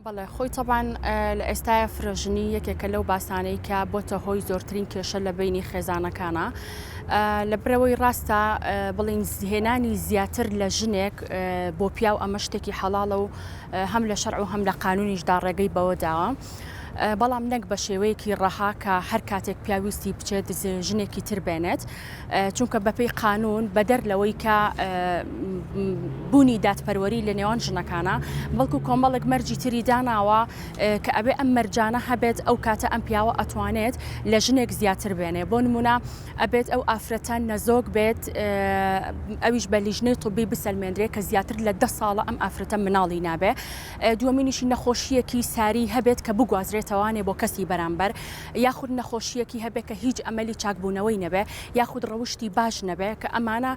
بەڵێ خۆی تەبعەن لە ئێستایا فرەژنی یەکێکە لەو باسانەی کە بۆتە هۆی زۆرترین کێشە لە بەینی خێزانەکانا لە برەوەی ڕاستە بڵین هێنانی زیاتر لە ژنێک بۆ پیاو ئەمە شتێکی حەڵاڵە و هەم لە شەرع و هەم لە قانونیشدا ڕێگەی بەوە داوە. بەڵام نەک بە شێوەیەکی ڕەها کە هەر کاتێک پیاویستی بچێت ژنێکی تر بێنێت چونکە بەپێی قانون بەدەر لەوەی کە بوونی دادپەروەری لە نێوان ژنەکانە بەڵکو کۆمەڵێک مەرجی تری داناوە کە ئەبێ ئەم مەرجانە هەبێت ئەو کاتە ئەم پیاوە ئەتوانێت لە ژنێک زیاتر بێنێ بۆ نمونە ئەبێت ئەو ئافرەتە نەزۆک بێت ئەویش بە لیژنەی طبی بسەلمێنرێ کە زیاتر لە دە ساڵە ئەم ئافرەتە مناڵی نابێ دووەمینیشی نەخۆشییەکی ساری هەبێت کە بگوازرێتەوانێ بۆ کەسی بەرامبەر یاخود نەخۆشییەکی هەبێ کە هیچ ئەمەلی چاکبوونەوەی نەبێ یاخود ڕەوشتی باش نەبێ کە ئەمانە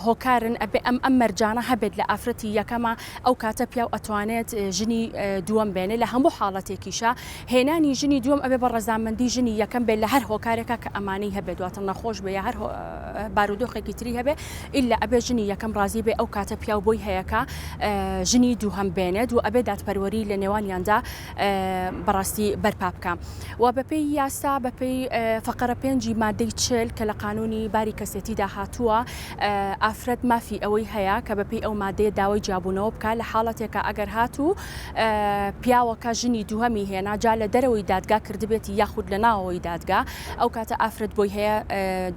هۆکارن ئەبێ ئەم ئەم مەرجانە هەبێت لە ئافرەتی یەکەما ئەو کاتە پیاو ئەتوانێت ژنی دووەم بێنێ لە هەموو حاڵەتێکیشا هێنانی ژنی دووەم ئەبێ بە ڕەزامەندی ژنی یەکەم بێ لە هەر هۆکارێکا کە ئەمانەی هەبێت واتە نەخۆش بێ یا هەر بارودۆخێکی تری هەبێ ئیلا ئەبێ ژنی یەکەم ڕازی بێ ئەو کاتە پیاو بۆی هەیە کە ژنی دووهەم بێنێت و ئەبێ دادپەروەری لە نێوانیاندا بەڕاستی بەرپا بکا و بەپێی یاسا بەپێی فەقەرە پێنجی مادەی چل کە لە قانونی باری کەسێتیدا هاتووە ئافرەت مافی ئەوەی هەیە کە بەپێی ئەو مادەیە داوای جیابوونەوە بکا لە حاڵەتێکا ئەگەر هاتوو پیاوەکە ژنی دووهەمی هێنا جا لە دەرەوەی دادگا کردبێتی یاخود لە ناوەوەی دادگا ئەو کاتە ئافرەت بۆی هەیە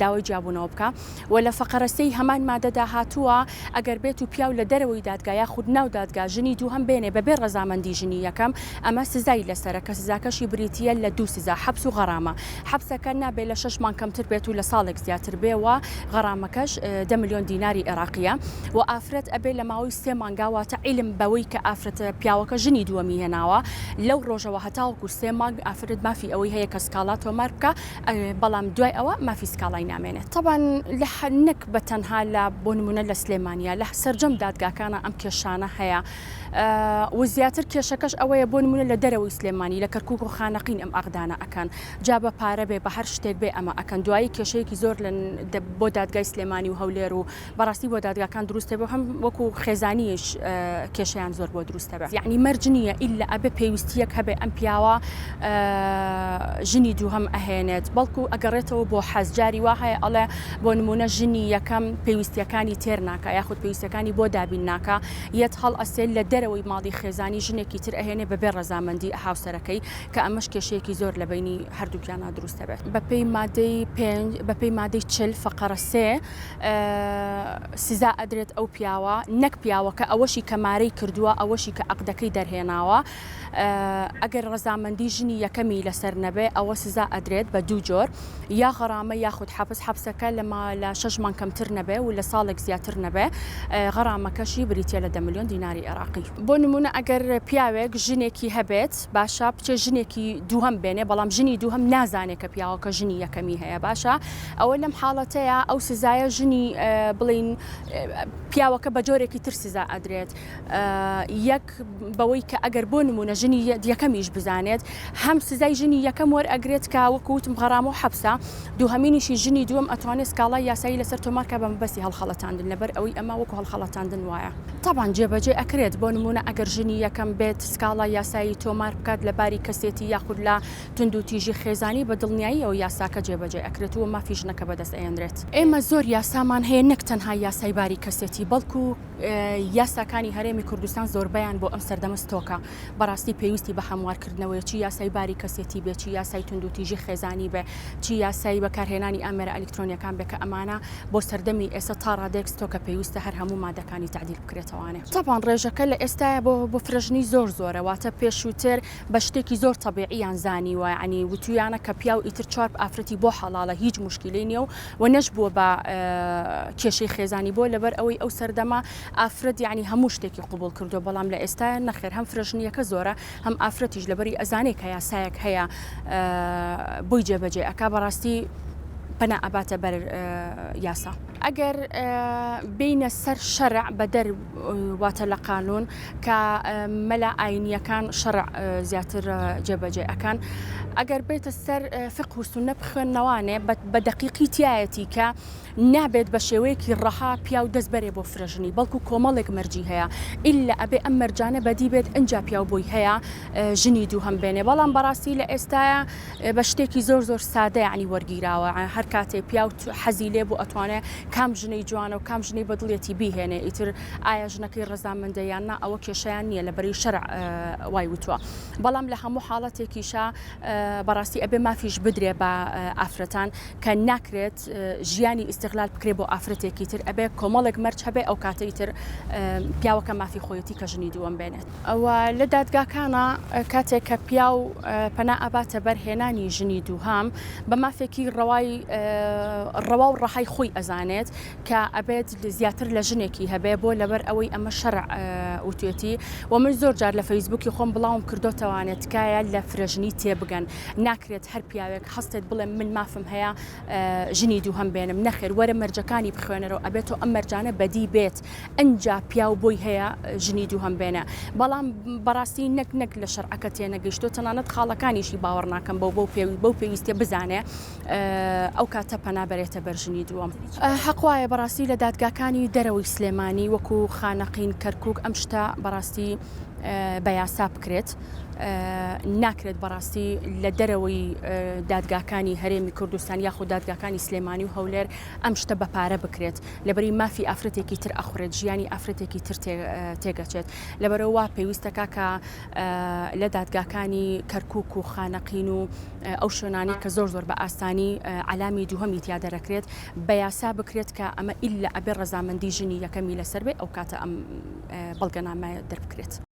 داوای جیابوونەوە بکا وە لە فەقەرە سێی هەمان مادەدا هاتووە، ئەگەر بێت و پیاو لە دەرەوەی دادگا یاخود ناو دادگا ژنی دووهەم بێنێ بەبێ ڕەزامەندی ژنی یەکەم، ئەمە سزای لەسەرە کە سزاکەشی بریتییە لە دوو سزا، حەبس و غەرامە. حەبسەکە نابێ لە شەش مانگ کەمتر بێت و لە ساڵێک زیاتر بێ و غەرامەکەش دە ملیۆن دیناری ئێراقییە. وە ئافرەت ئەبێ لە ماوەی سێ مانگا واتە عیلم بەوەی کە ئافرەتە پیاوەکە ژنی دووەمی هێناوە لەو ڕۆژەوە هەتاوەکو سێ مانگ ئافرەت مافی ئەوەی هەیە کە سکاڵا تۆمار بکا بەڵام دوای ئەوە مافی سکاڵای نامێنێت. تەبعەن لە نەک بە تەنها لە بۆ نمونە لە سلێمانیە لە سەرجەم دادگاکانە ئەم کێشانە هەیە و زیاتر کێشەکەش ئەوەیە بۆ نمونە لە دەرەوەی سلێمانی لە کەرکوک و خانەقین ئەم عەقدانە ئەکەن جا بە پارە بێ بە هەر شتێک بێ ئەمە ئەکەن دوایی کێشەیەکی زۆر لە بۆ دادگای سلێمانی و هەولێر و بەڕاستی بۆ دادگاکان دروست دەبێ و هەم وەکو خێزانیش کێشەیان زۆر بۆ دروست دەبێ یەعنی مەرج نییە ئیلا ئەبێ پێویستیەک هەبێ ئەم پیاوە ژنی دووهەم ئەهێنێت بەڵکو ئەگەڕێتەوە بۆ حەز جاری وا هەیە ئەڵێ بۆ نمونە ژنی یەکەم پێویستیەکانی تێر ناکا یاخود پێویستەکانی بۆ دابین ناکا یەت هەڵئەسێ لە دەرەوەی ماڵی خێزانی ژنێکی تر ئەهێنێ بەبێ ڕەزامەندی هاوسەرەکەی کە ئەمەش کێشەیەکی زۆر لە بەینی هەردووکیانا دروست دەبێت. بەپێی مادەی پێنج بەپێی مادەی 40 فەقەرە سێ سزا ئەدرێت ئەو پیاوە نەک پیاوەکە ئەوەشی کە مارەی کردووە ئەوەشی کە عەقدەکەی دەرهێناوە ئەگەر ڕەزامەندی ژنی یەکەمی لەسەر نەبێ ئەوە سزا ئەدرێت بە دوو جۆر یا غەرامە یاخود حەبس حەبسەکە لە لە شەش مانگ کەمتر نەبێ و لە ساڵێک زیاتر نەبێ غەرامەکەشی بریتیە لە دە ملیۆن دیناری عێراقی. بۆ نمونە ئەگەر پیاوێک ژنێکی هەبێت باشە بچێ ژنێکی دووهەم بێنێ بەڵام ژنی دووهەم نازانێ کە پیاوەکە ژنی یەکەمی هەیە باشە ئەوە لەم حاڵەتەیە ئەو سزایە ژنی بڵین پیاوەکە بە جۆرێکی تر سزا ئەدرێت یەک بەوەی کە ئەگەر بۆ نمونە ژنی یەکەمیش بزانێت هەم سزای ژنی یەکەم وەرئەگرێت کە وەکو وتم غەرامە و حەبسە دووهەمینیشی ژنی دووەم ئەتوانێت سکاڵای یاسایی لەسەر تۆمار کا بە مەبەستی هەڵخەڵەتاندن لەبەر ئەوەی ئەمە وەکو هەڵخەڵەتاندن وایە. تەبعەن جێبەجێ ئەکرێت بۆ نمونە ئەگەر ژنی یەکەم بێت سکاڵای یاسایی تۆمار بکات لە باری کەسێتی یاخود لە توندوتیژی خێزانی بە دڵنیاییەوە یاساکە جێبەجێ ئەکرێت و مافی ژنەکە بەدەست ئەیەنرێت. ئێمە زۆر یاسامان هەیە نەک تەنها یاسای باری کەسێتی بەڵکو یاساکانی هەرێمی کوردستان زۆربەیان بۆ ئەم سەردەمە ستۆکە بەڕاستی پێویستی بە هەموارکردنەوەیە چی یاسای باری کەسێتی بێ چی یاسای توندوتیژی خێزانی بێ چی یاسای بەکارهێنانی ئامێرە ئەلیکترۆنیەکان بێ کە ئەمانە بۆ سەردەمی ئێستا تا ڕادەیەک ستۆکە پێویستە هەر هەموو مادەکانی تەعدیل بکرێتەوانێ. تەبعەن ڕێژەکە لە ئێستایا بۆ بۆ فرەژنی زۆر زۆرە واتە پێشووتر بە شتێکی زۆر تەبیعیان زانیوە یانی وتویانە کە پیاو ئیتر چوار ئافرەتی بۆ حەڵاڵە هیچ موشکیلەی نیە و و نەشبووە بە کێشەی خێزانی بۆ لەبەر ئەوەی ئەو سەردەمە ئافرەت یانی هەموو شتێکی قبوڵ کردووە بەڵام لە ئێستایا نەخێر هەم فرەژنیەکە زۆرە هەم ئافرەتیش لەبەری ئەزانێ کە یاسایەک هەیە بۆی جێبەجێ ئەکا بەڕاستی پەنا ئەباتە بەر یاسا. ئەگەر بێینە سەر شەرع بەدەر واتە لە قانون کە مەلا ئاینیەکان شەرع زیاتر جێبەجێ ئەکەن ئەگەر بێتە سەر فقه و سوننە بخوێننەوانێ بە دەقیقی تایەتی کە نابێت بە شێوەیەکی ڕەها پیاو دەست بەرێ بۆ فرەژنی بەڵکو کۆمەڵێک مەرجی هەیە ئیلا ئەبێ ئەم مەرجانە بەدی بێت ئنجا پیاو بۆی هەیە ژنی دووهەم بێنێ بەڵام بەڕاستی لە ئێستایا بە شتێکی زۆر زۆر سادە یانی وەرگیراوە هەر کاتێ پیاو حەزی لێ بوو ئەتوانێ کام ژنەی جوانە و کام ژنەی بەدڵیەتی بیهێنێ ئیتر ئایا ژنەکەی ڕەزامەندە یان نا ئەوە کێشەیان نییە لەبەری شەرع وای وتووە بەڵام لە هەموو حاڵەتێکیشا بەڕاستی ئەبێ مافیش بدرێ بە ئافرەتان کە ناکرێت ژیانی ئیستغلال بکرێ بۆ ئافرەتێکی تر ئەبێ کۆمەڵێک مەرج هەبێ ئەو کاتەی تر پیاوەکە مافی خۆیەتی کە ژنی دووەم بێنێت. وە لە دادگاکانا کاتێک کە پیاو پەنا ئەباتە بەر هێنانی ژنی دووهەم بە مافێکی ڕەوای ڕەوا و ڕەهای خۆی ئەزانێت کە ئەبێت زیاتر لە ژنێکی هەبێ بۆ لەبەر ئەوەی ئەمە شەرع وتوێتی و من زۆر جار لە فەیسبووکی خۆم بڵاوم کردۆتەوانێ تکایە لە فرەژنی تێبگەن ناکرێت هەر پیاوێک هەستێت بڵێ من مافم هەیە ژنی دووهەم بێنم نەخێر وەرە مەرجەکانی بخوێنەرەوە ئەبێت تۆ ئەم مەرجانە بەدی بێت ئنجا پیاو بۆی هەیە ژنی دووهەم بێنە بەڵام بەڕاستی نەک نەک لە شەرعەکە تێنەگەیشتۆ تەنانەت خاڵەکانیشی باوەڕ ناکەم بەو بەو پێوی بەو پێویستە بزانێ ئەو کاتە پەنا بەرێتە بەر ژنی دووەم. حەق وایە بەڕاستی لە دادگاکانی دەرەوەی سلێمانی وەکو خانەقین کەرکوک ئەم شتە بەڕاستی بە یاسا بکرێت ناکرێت بەڕاستی لە دەرەوەی دادگاکانی هەرێمی کوردستان یاخود دادگاکانی سلێمانی و هەولێر ئەم شتە بە پارە بکرێت لەبەری مافی ئافرەتێکی تر ئەخورێت ژیانی ئافرەتێکی تر تێگەچێت لەبەرەوە وا پێویستەکە کە لە دادگاکانی کەرکک و خانەقین و ئەو شوێنانی کە زۆر زۆر بە ئاسانی عەلامی دووهەمی تیا دەرەکرێت بە یاسا بکرێت کە ئەمە ئیلا ئەبێ ڕەزامەندی ژنی یەکەمی لەسەر بێ ئەو کاتە ئەم بەڵگەنامە دەربکرێت.